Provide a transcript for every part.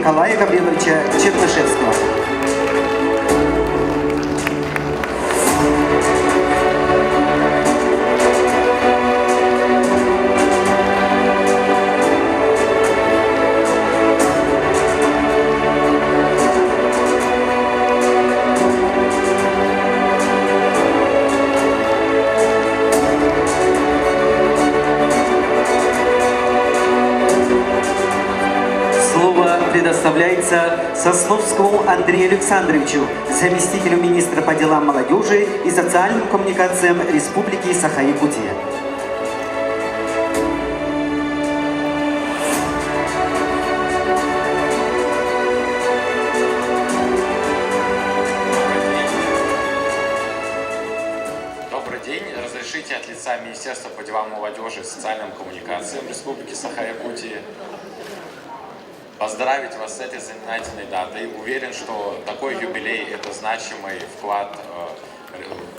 Николая Гавриловича Чернышевского. Слово предоставляется Сосновскому Андрею Александровичу, заместителю министра по делам молодежи и социальным коммуникациям Республики Саха-Якутия. Добрый день. Разрешите от лица Министерства по делам молодежи и социальным коммуникациям Республики Саха-Якутии поздравить вас с этой знаменательной датой. Уверен, что такой юбилей – это значимый вклад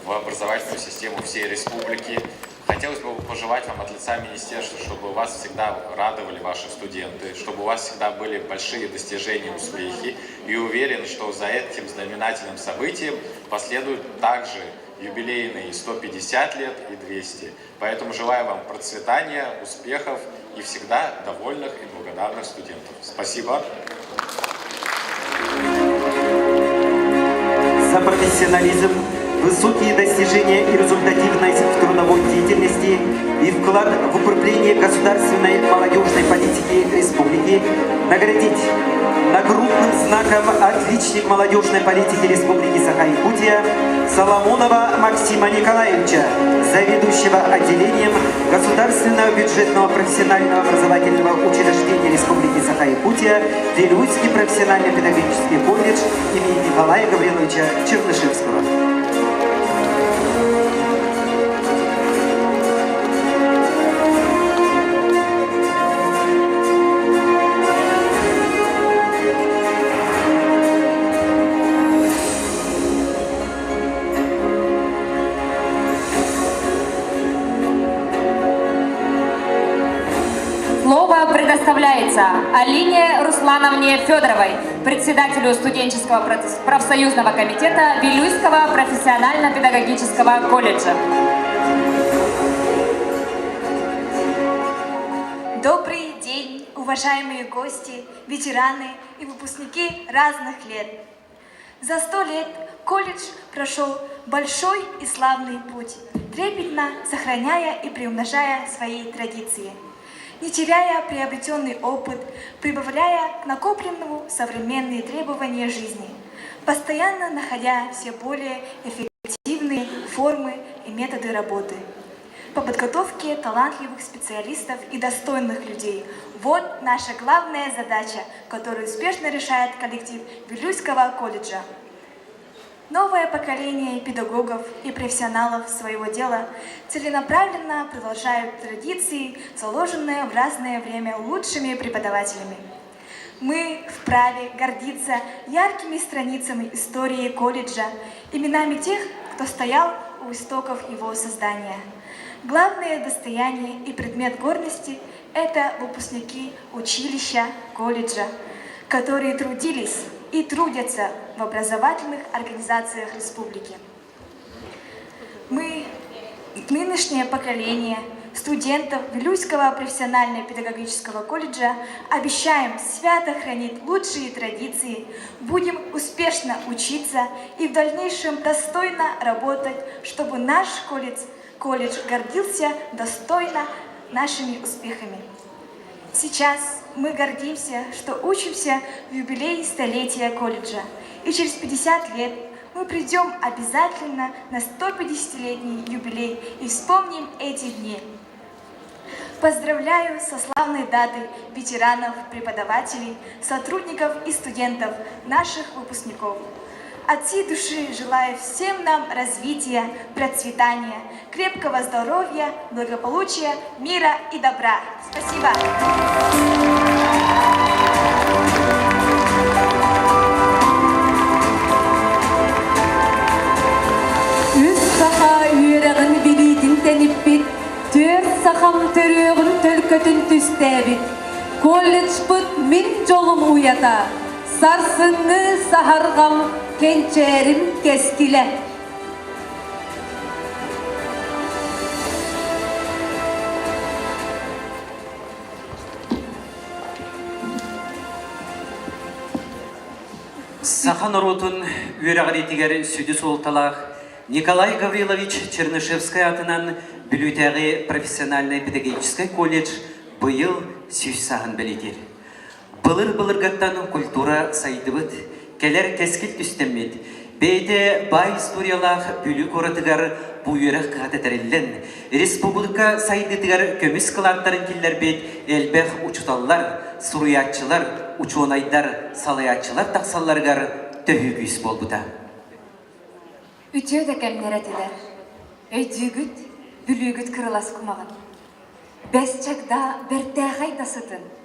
в образовательную систему всей республики. Хотелось бы пожелать вам от лица министерства, чтобы вас всегда радовали ваши студенты, чтобы у вас всегда были большие достижения, успехи. И уверен, что за этим знаменательным событием последуют также юбилейные 150 лет и 200. Поэтому желаю вам процветания, успехов и всегда довольных и благодарных студентов. Спасибо. За профессионализм, высокие достижения и результативность в трудовой деятельности и вклад в укрепление государственной молодежной политики республики наградить нагрудным знаком «Отличник молодежной политики Республики Саха-Якутия» Соломонова Максима Николаевича, заведующего отделением Государственного бюджетного профессионального образовательного учреждения Республики Саха-Якутия Вилюйский профессионально-педагогический колледж имени Николая Гавриловича Чернышевского. Слово предоставляется Алине Руслановне Федоровой, председателю студенческого профсоюзного комитета Вилюйского профессионально-педагогического колледжа. Добрый день, уважаемые гости, ветераны и выпускники разных лет. За сто лет колледж прошел большой и славный путь, трепетно сохраняя и приумножая свои традиции, не теряя приобретенный опыт, прибавляя к накопленному современные требования жизни, постоянно находя все более эффективные формы и методы работы по подготовке талантливых специалистов и достойных людей. Вот наша главная задача, которую успешно решает коллектив Вилюйского колледжа. Новое поколение педагогов и профессионалов своего дела целенаправленно продолжают традиции, заложенные в разное время лучшими преподавателями. Мы вправе гордиться яркими страницами истории колледжа, именами тех, кто стоял у истоков его создания. Главное достояние и предмет гордости – это выпускники училища, колледжа, которые трудились и трудятся в образовательных организациях республики. Мы, нынешнее поколение студентов Вилюйского профессионально-педагогического колледжа, обещаем свято хранить лучшие традиции, будем успешно учиться и в дальнейшем достойно работать, чтобы наш колледж, колледж гордился достойно нашими успехами. Сейчас мы гордимся, что учимся в юбилей столетия колледжа. И через 50 лет мы придем обязательно на 150-летний юбилей и вспомним эти дни. Поздравляю со славной датой ветеранов, преподавателей, сотрудников и студентов, наших выпускников. От всей души желаю всем нам развития, процветания, крепкого здоровья, благополучия, мира и добра. Спасибо! Үс саха үөрэҕин билиитин тэниппит, түөрт сахам төрүөҕүн төлкөтүн түстээбит. Колледжпыт мин дьолум уйата. Сарсыҥҥы саһарҕам кэнчээрим кэскилэ. Саха норуотун үөрэҕириитигэр сүдү суолталаах Николай Гаврилович Чернышевскай аатынан Бүлүүтээҕи профессиональнай педагогическай колледж быйыл сүүс сааһын бэлиэтиир. Былыр-былыргаттан культура сайдыбыт, кэлэр кэскил түстэммит, бэйэтэ баай историялаах Бүлүү куоратыгар бу үөрэх кыһата тэриллэн, республика сайдыытыгар көмүс кылааттарын киллэрбит элбэх учууталлар, суруйааччылар, учуонайдар, салайааччылар тахсалларыгар төһүү күүс буолбута. Үтүө да кэмнэр этилэр. Өйдүүгүт, бүлүүгүт кырылас кумаҕын. Бэс чагда бэртээхэй да сытын.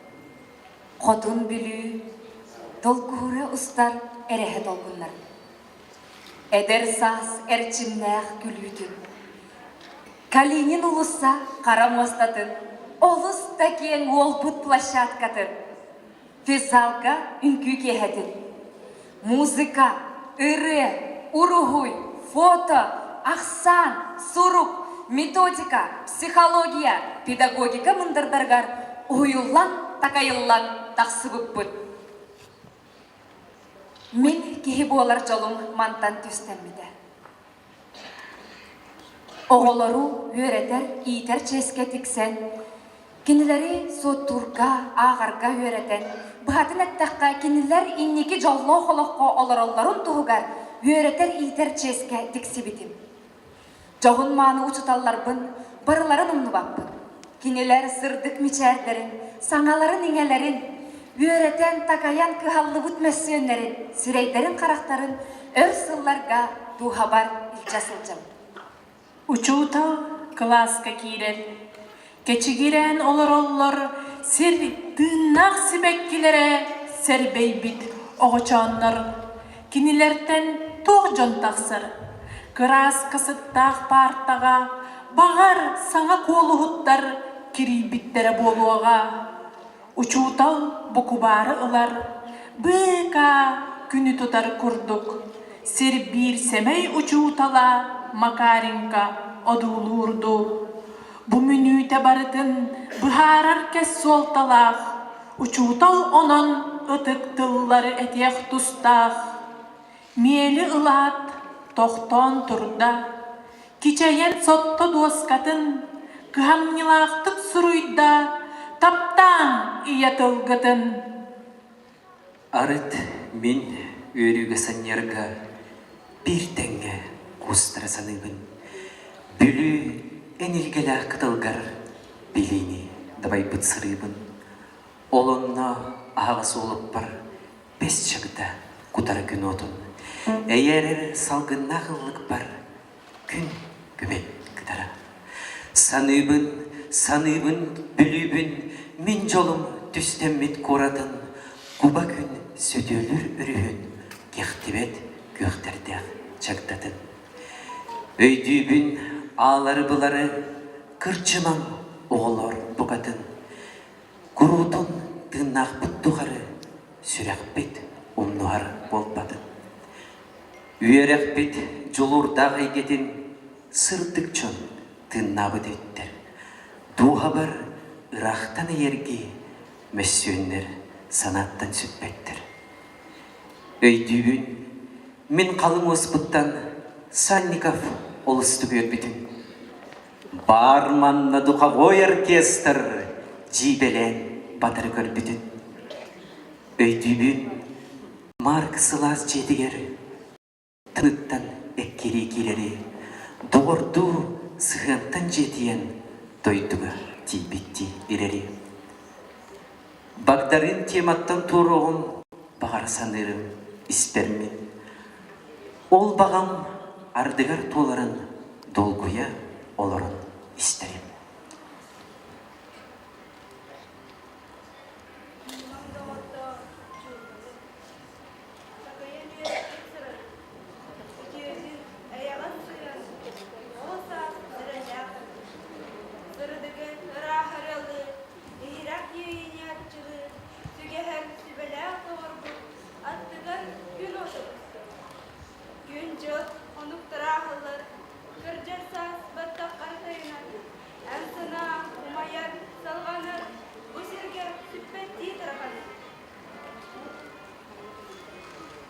Хотун Бүлүү долгуһура устар эрэһэ долгуннарын. Эдэр саас эрчимнээх күлүүтүн. Калинин уулусса хара муостатын, олус да киэҥ уолбут площадкатын, физзалга үҥкүү киэһэтин. Музыка, ырыа, уруһуй, фото, ахсаан, сурук, методика, психология, педагогика мындырдарыгар уһуйуллан, такайыллан тахсыбыппыт. Мин киһи буолар дьолум мантан түстэммитэ. Оҕолору үөрэтэр, иитэр чиэскэ тиксэн, кинилэри суоттуурга, ааҕарга үөрэтэн, быһатын эттэххэ, кинилэр инники дьоллоох олоххо олороллорун туһугар үөрэтэр-иитэр чиэскэ тиксибитим. Дьоһун-мааны учууталларбын барыларын умнубаппын. Кинилэр сырдык мичээрдэрин, саҥаларын-иҥэлэрин, үөрэтэн, такайан кыһаллыбыт мөссүөннэрин, сирэйдэрин-харахтарын өр сылларга дууһабар илдьэ сылдьабын. Учуутал кылааска киирэр. Кэчигирээн олороллор сир тыыннаах сибэккилэрэ сэрбэйбит оҕочооннор. Кинилэртэн туох дьон тахсар? Кырааска сыттаах паартаҕа баҕар саҥа куолуһуттар кирийбиттэрэ буолуоҕа. Учуутал букубаары ылар, быыкаа күнү тутар курдук, сир биир сэмэй учуутала Макаренко одуулуур дуу. Бу мүнүүтэ барытын быһаарар кэс суолталаах, учуутал онон ытык тыллары этиэх тустаах. Миэли ылаат, тохтоон турда, кичэйэн сотто дуоскатын кыһамньылаахтык суруйда, таптааҥ ийэ тылгытын. Арыт мин үөрүүгэ санньыарга биир тэҥҥэ куустара саныыбын. Бүлүү эн илгэлээх кытылгар билиини дабайбыт сырыыбын. Ол онно аһаҕас уолуппар бэс чагда кутара күн уотун. Эйээрэр салгыннаах ыллыкпар күн күбэй кытара. Саныыбын, саныыбын, бүлүүбүн, мин дьолум түстэммит куоратын, куба күн сөтүөлүүр өрүһүн, кэхтибэт күөхтэрдээх чагдатын. Өйдүүбүн аалары-былары, кырдьымаҥ оҕолор букатын, Куруутун тыыннаахпыт тухары сүрэхпит умнуһар буолбатын. Үөрэхпит дьулуурдаах эйгэтин сырдык дьон тыыннаабыт эбиттэр. Дууһабар ыраахтан эйэргии мөссүөннэр санааттан сүппэттэр. Өйдүүбүн, мин халыҥ уоспуттан Сальников олустук үөрбүтүн. Баар манна духовой оркестр дьиибэлээн батары көрбүтүн. Өйдүүбүн, Марк сылаас дьиэтигэр тыныттан эккирии киирэри, доҕордуу сыһыантан дьиэтийэн дойдуга тиийбиттии ирэри. Багдарыын тематтан туоруоҕум баҕара саныырым испэр мин. Ол баҕам ардыгар туоларын долгуйа олорон истэрим. Иһирэх иэйиини арчылыы, сүгэһэр сүбэлээх доҕорбут.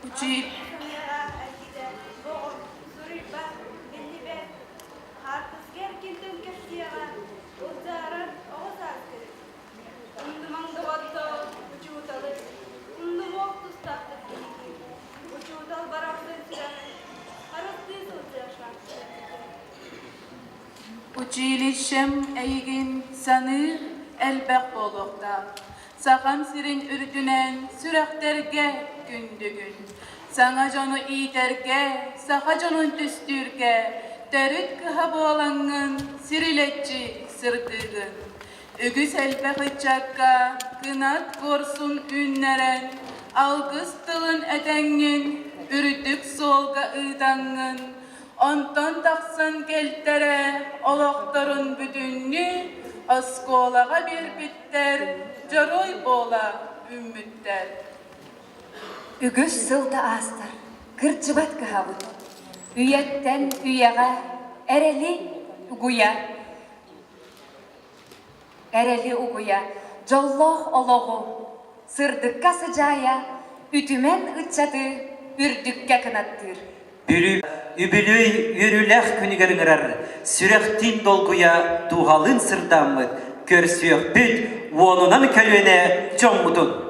Учи Училищем эйигин саныыр элбэх буолуохтаах. Сахам сирин үрдүнэн сүрэхтэргэ күндүгүн. Саҥа дьону иитэргэ, саха дьонун түстүүргэ төрүт кыһа буолаҥҥын сирилэччи сырдыыгын. Үгүс элбэх ыччакка кынат куорсун үүннэрэн, алгыс тылын этэҥҥин, үрдүк суолга ыытаҥҥын, онтон тахсан кэлтэрэ олохторун бүтүннүү оскуолаҕа биэрбиттэр, дьоруой буола үүммүттэр. Үгүс сыл да аастар, кырдьыбат кыһабыт. Үйэттэн үйэҕэ эрэли угуйа, эрэли угуйа, дьоллоох олоҕу, сырдыкка сыдьаайа, үтүмэн ыччаты үрдүккэ кынаттыыр. Бүлүү үбүлүөй үөрүүлээх күнүгэр ыҥырар, сүрэхтиин долгуйа дууһалыын сырдааммыт, көрсүөхпүт уонунан көлүөнэ дьоммутун.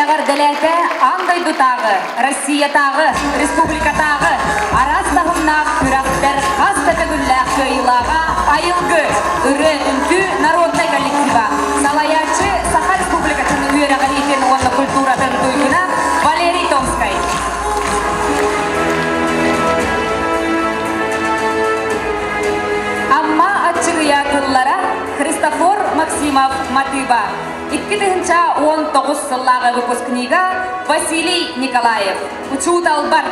эҕэрдэлээтэ аан дойдутааҕы, Россиятааҕы, республикатааҕы араас таһымнаах күрэхтэр хас да төгүллээх кыайыылааҕа Айылгы ырыа үҥкүү народнай коллектива, салайааччы Саха Республикатын үөрэҕириитин уонна культуратын туйгуна Валерий Томскай. Амма аччыгыйа тыллара Христофор Максимов матыыба. 2019 сыллааҕы выпускнига Василий Николаев. Учууталбар.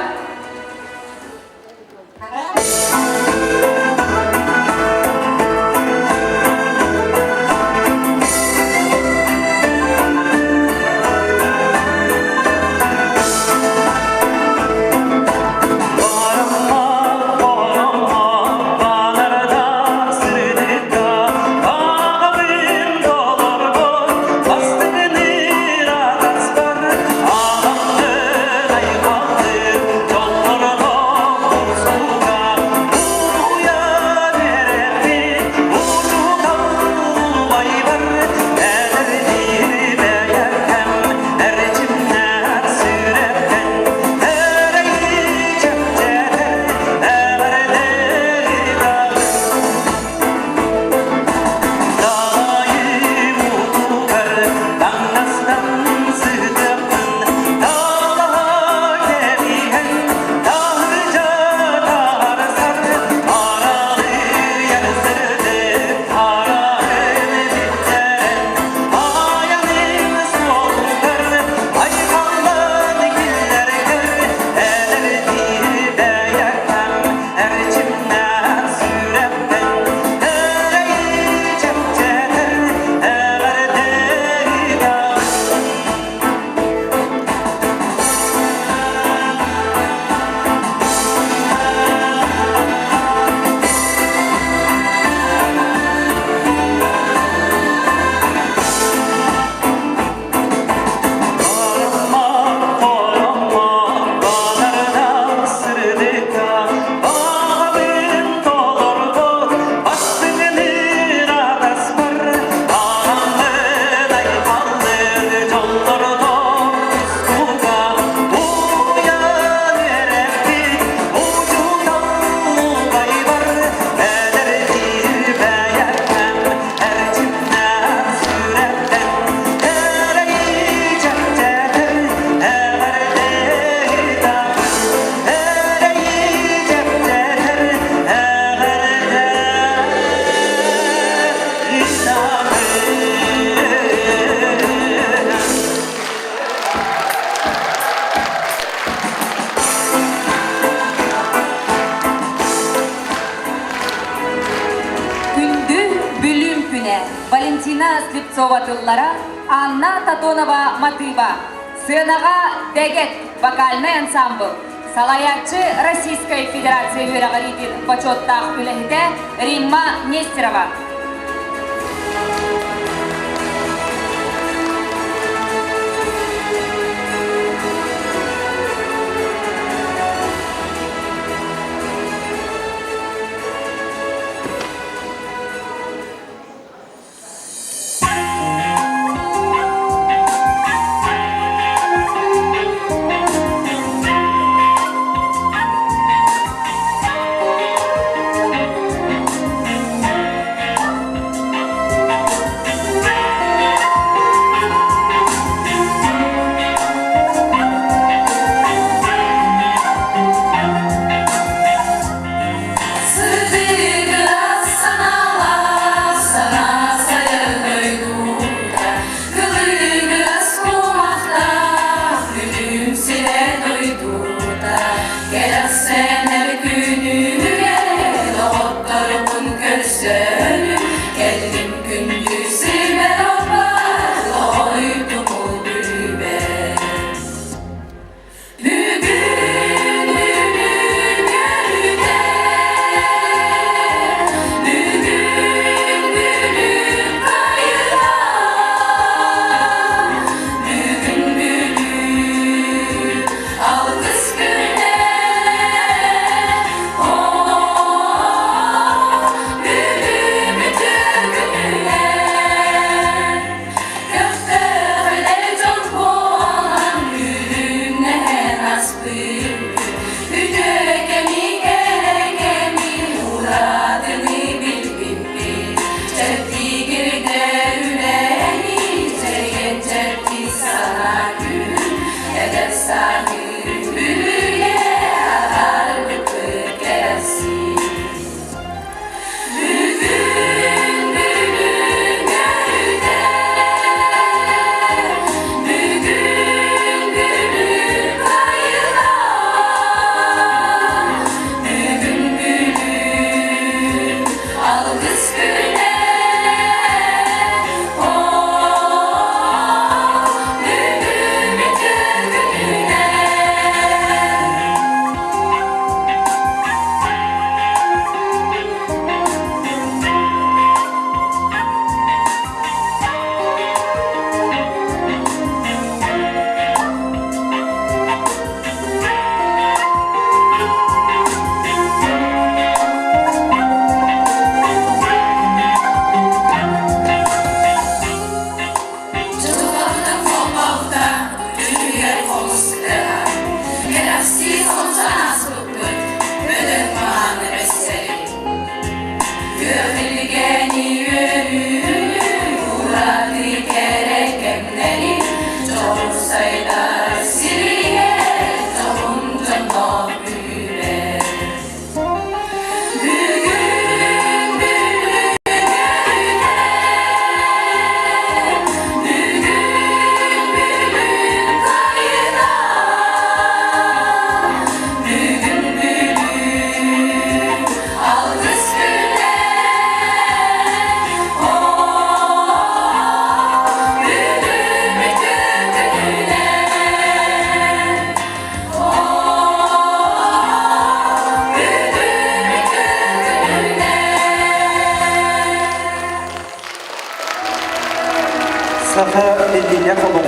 Күндү Бүлүүм күнэ Валентина Слепцова тыллара, Анна Татонова матыыба. Сыанаҕа Дэгэт вокальнай ансамбл, салайааччы Российскай Федерация үөрэҕириитин бочуоттаах үлэһитэ Римма Нестерова.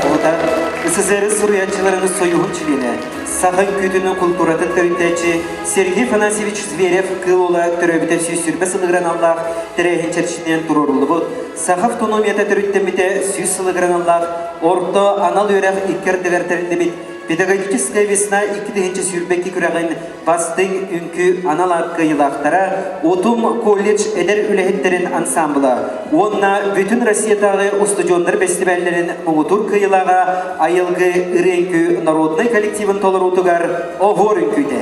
олоҥхоһута, СССР суруйааччыларын союһун чилиэнэ, саха үҥкүүтүн култууратын төрүттээччи Сергей Афанасьевич Зверев Кыыл Уола төрөөбүтэ 120 сылыгар аналлаах тэрээһин чэрчитинэн туруоруллубут Саха автономията төрүттэммитэ 100 сылыгар аналлаах орто анал үөрэх икки ардыгар тэриллибит Педагогическая весна 2022 күрэҕин Бастыҥ үҥкүү анал аат кыайыылаахтара Утум колледж эдэр үлэһиттэрин ансаамбыла уонна Бүтүн Россиятааҕы устудьуоннар бэстибээллэрин муҥутуур кыайыылааҕа Айылгы ырыа үҥкүү народнай коллективын толоруутугар Оһуор үҥкүүтэ.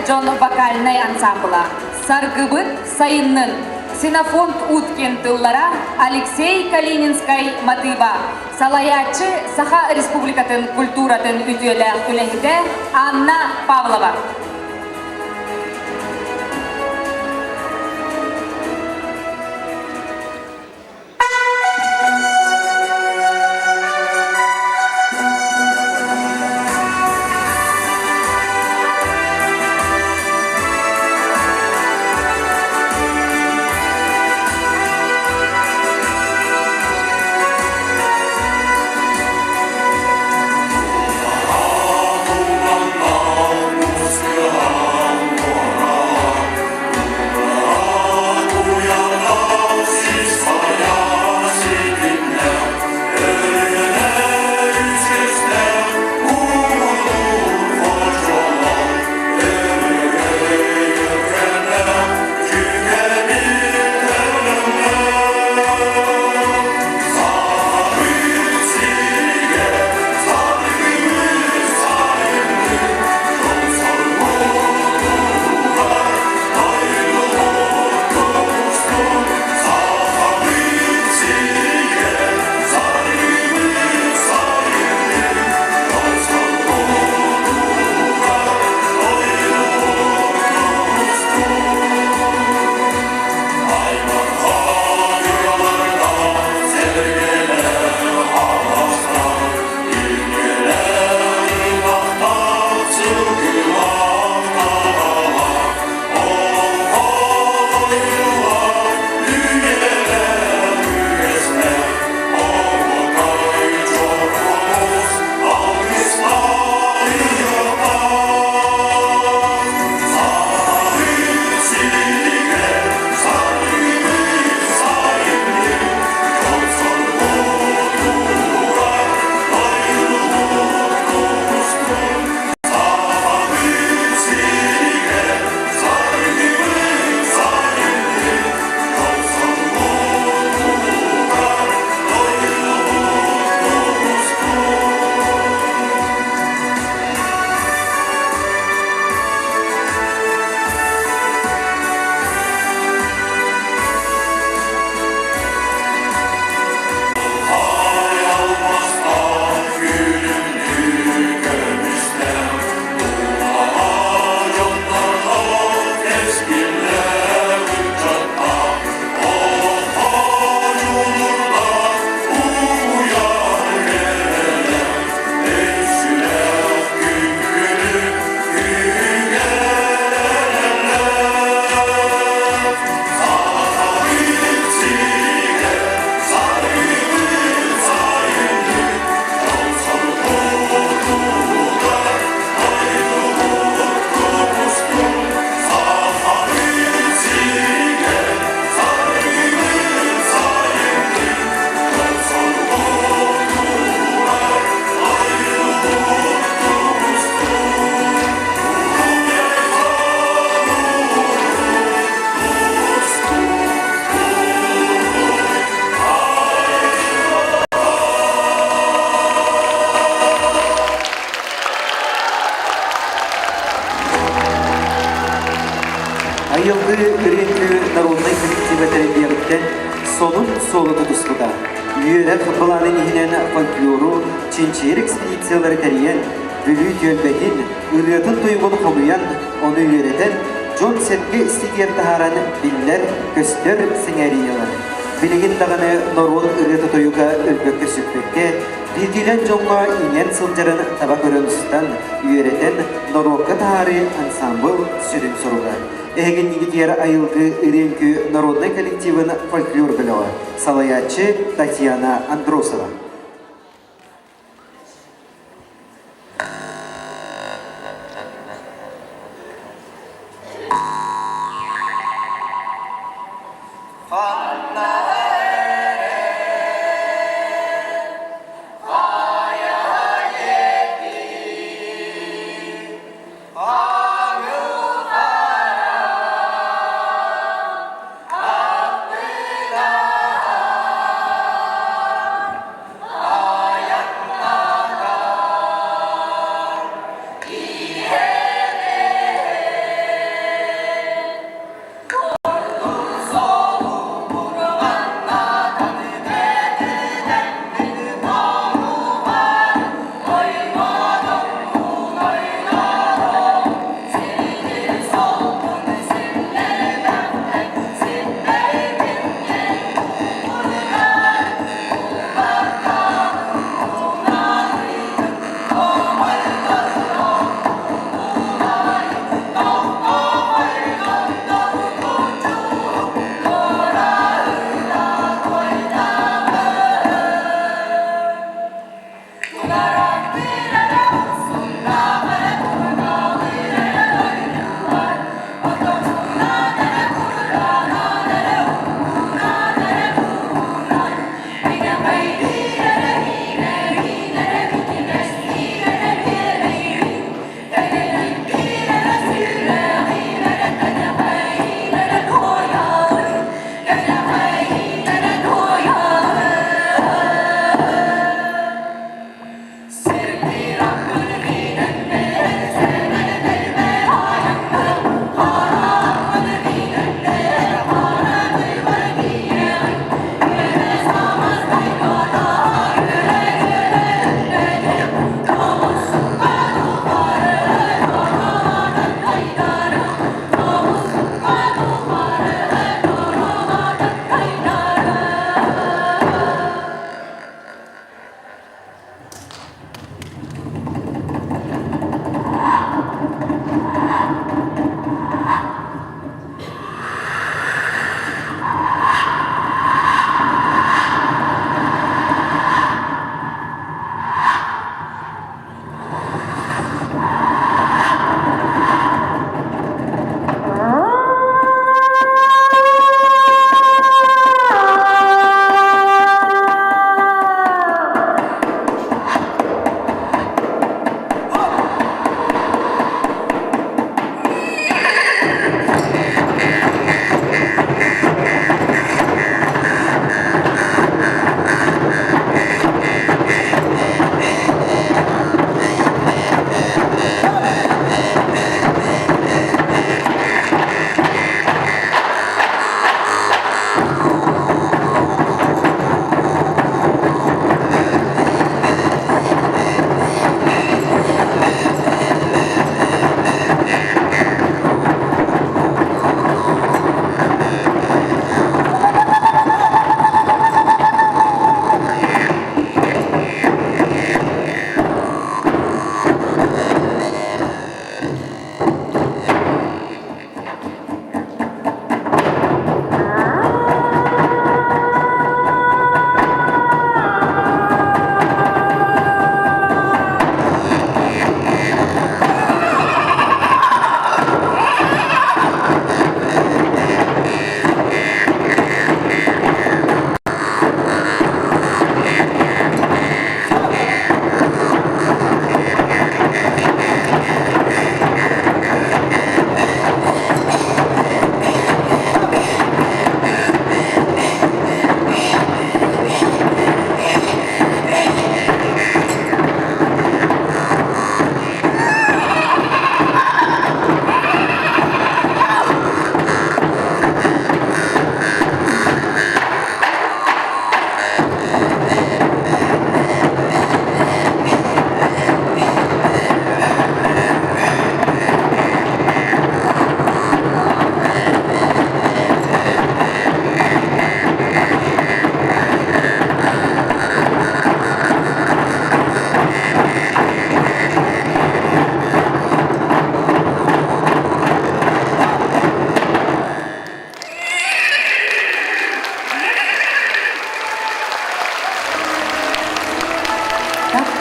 дьон вокальнай ансамбла «Саргыбыт сайыннын» Ксенофонт Уткин тыллара Алексей Калининскай матыыба салайааччы Саха Республикатын культуратын үтүөлээх үлэһитэ Анна Павлова. Айылгы Үрүҥкү народнай коллектива тэриллиэҕиттэн сонун суолу тутуспута. Үөрэх былаанын иһинэн фольклору чинчийэр экспедициялары тэрийэн, Бүлүү түөлбэтин, ырыатын-тойугун хомуйан, ону үөрэтэн, дьон-сэргэ иститиэн таһааран биллэр, көстөр сэҥээриилэр. Билигин даҕаны норуот ырыата-тойуга өлбөккө-сүппэккэ, биирдиилээн дьоҥҥо иҥэн сылдьарын таба көрөн устан, үөрэтэн, норуокка таһаарыы ансаамбыл сүрүн соруга. Эһигиннигитигэр айылгы ырыа-үҥкүү народнай коллективын фольклор бөлөҕө, салайааччы Татьяна Андросова.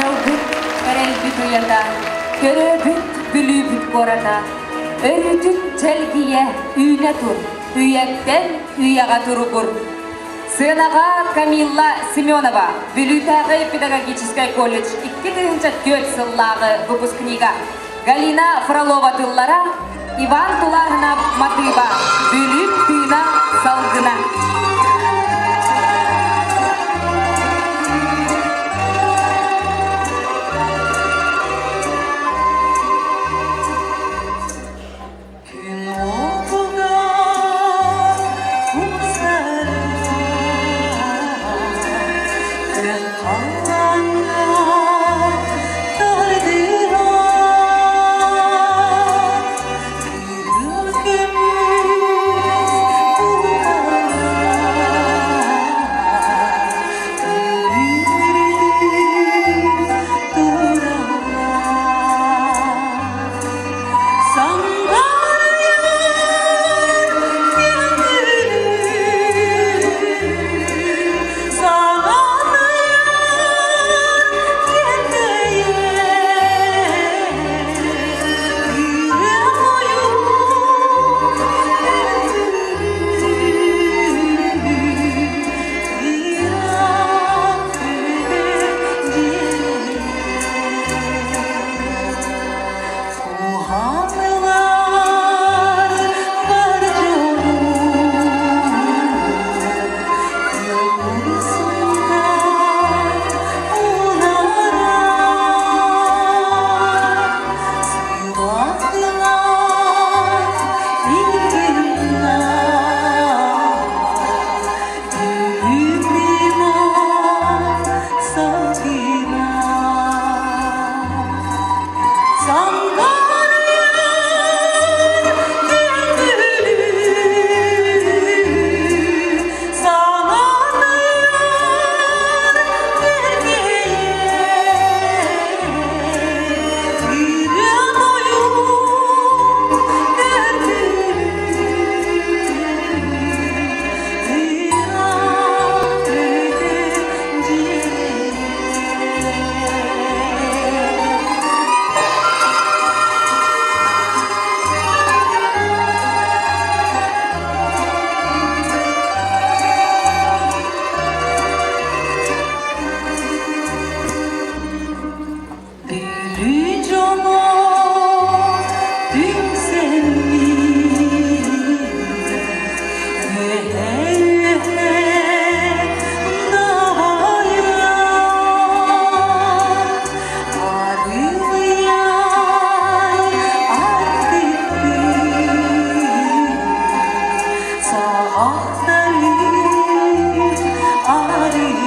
Аралбыт, эрэлбит уйата, көрөөбүт, бүлүүбүт куората, өрүтүн чэлгийэ үүнэ тур, үйэттэн үйэҕэ туругур. Сыанаҕа Камилла Семенова, Бүлүүтээҕи педагогическай колледж 2004 сыллааҕы выпускнига, Галина Фролова тыллара, Иван Тулааһынап матыыба, Бүлүүм тыына салгына. Күн уотугар умсарга, күөх халлааҥҥа тардыһар, кыһыл көмүс куукала күлүмүрдүү тураллар. Уһанылар бар дьону Көҥүл унара Сыйлатылар илгинна Бүлүмүна салгына Yeah. Бүлүү дьоно түмсэммит, үөһэ-үөһэ дабайан, арылыйан артыкпыт, саҕахтарын арыйан.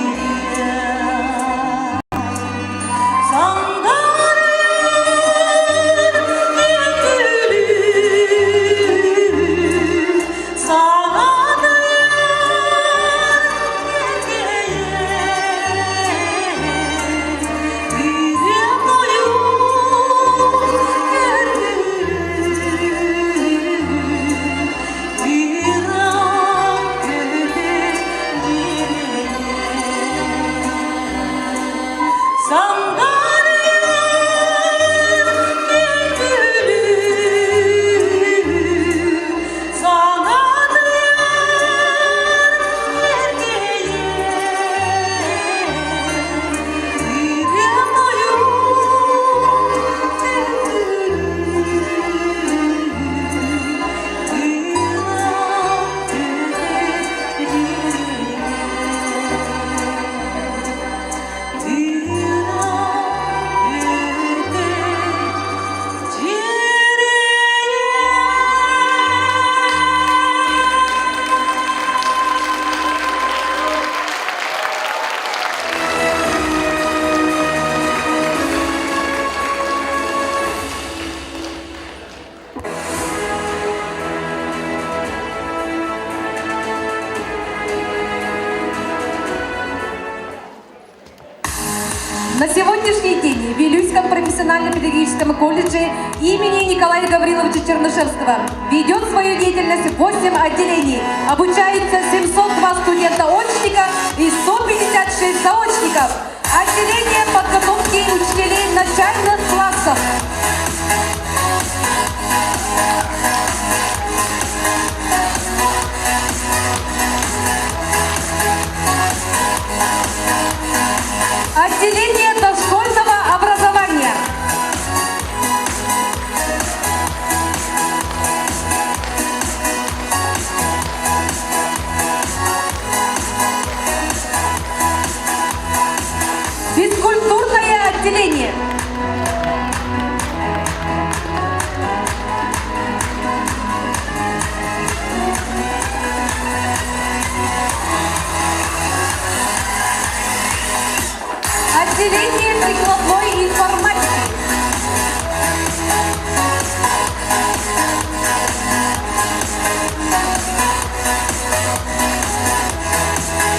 На сегодняшний день в Вилюйском профессионально-педагогическом колледже имени Николая Гавриловича Чернышевского ведет свою деятельность 8 отделений. Обучаются 702 студента-очника и 156 заочников. Отделение подготовки начальных классов. Отделение дошкольного образования. Физкультурное отделение. Отделение прикладной информатики.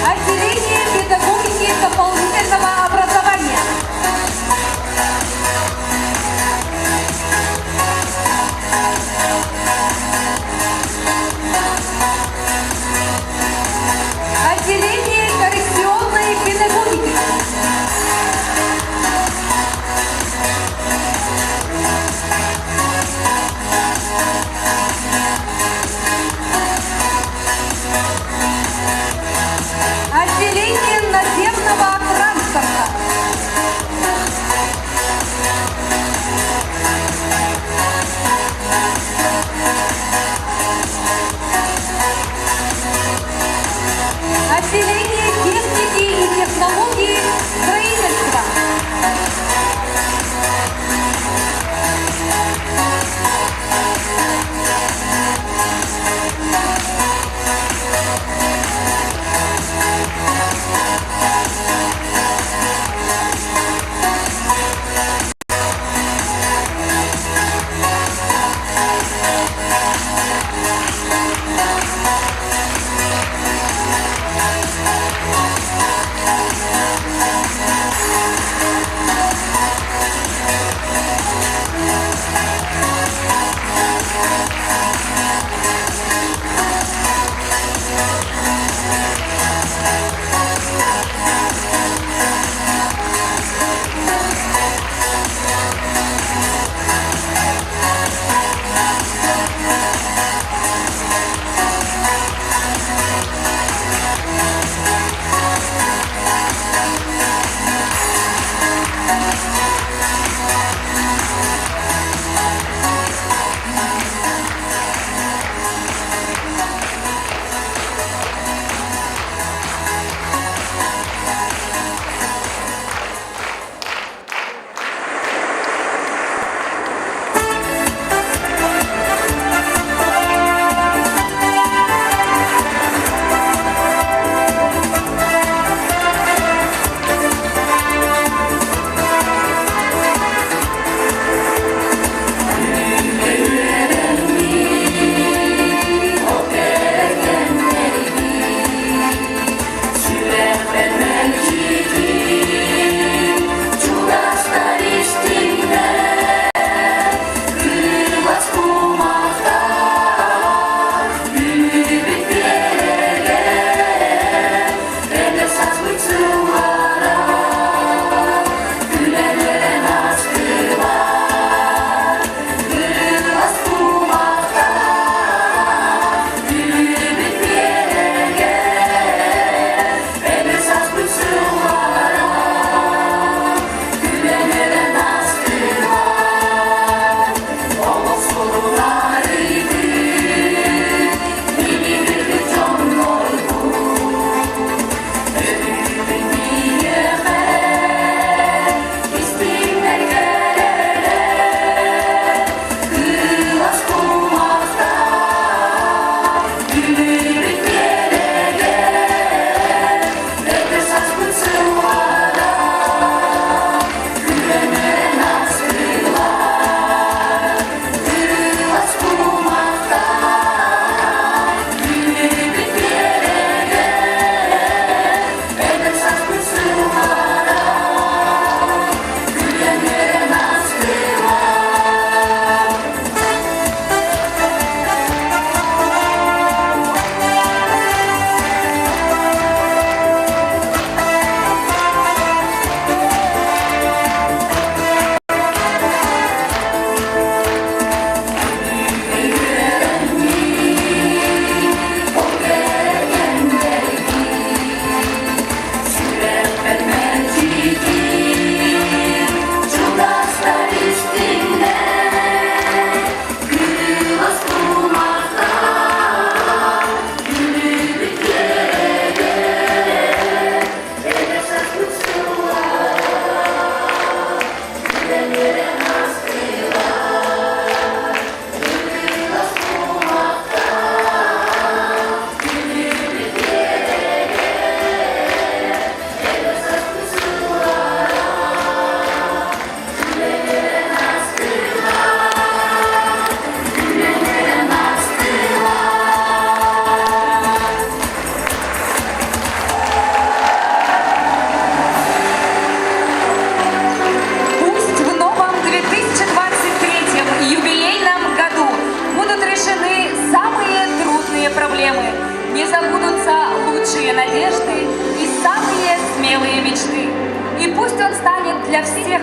Отделение педагогики дополнительного образования. Отделение коррекционной педагогики.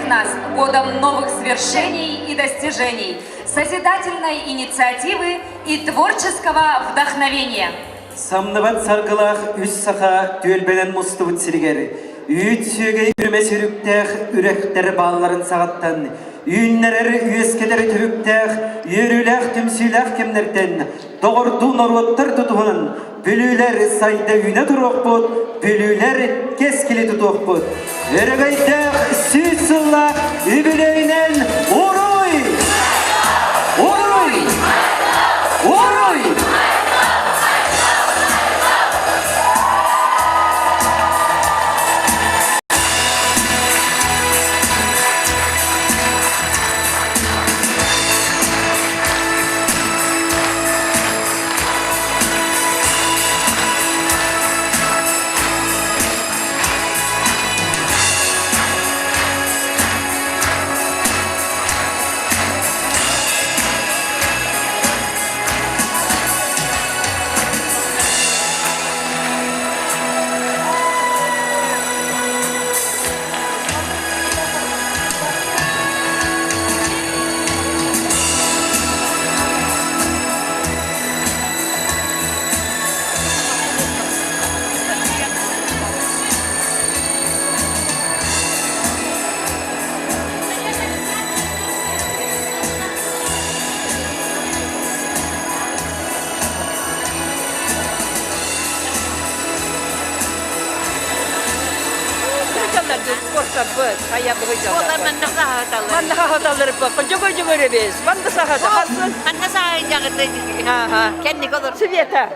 всех нас годом новых свершений и достижений, созидательной инициативы и творческого вдохновения. Самныбат саргылаах үс саха түөлбэнэн мустубут сиригэр, үүт сүөгэй үрүмэ сүрүктээх үрэхтэр баалларын саҕаттан, үүннэрэр үөскэтэр түбүктээх, үөрүүлээх түмсүүлээх кэмнэртэн доҕордуу норуоттар тутуһунан бүлүүлэр сайда үүнэ туруохпут, бүлүүлэр кэскили тутуохпут. Өрөгөйдөөх сүүс сыллаах үбүлүөйүнэн уруй! Уруй! Уруй! Света.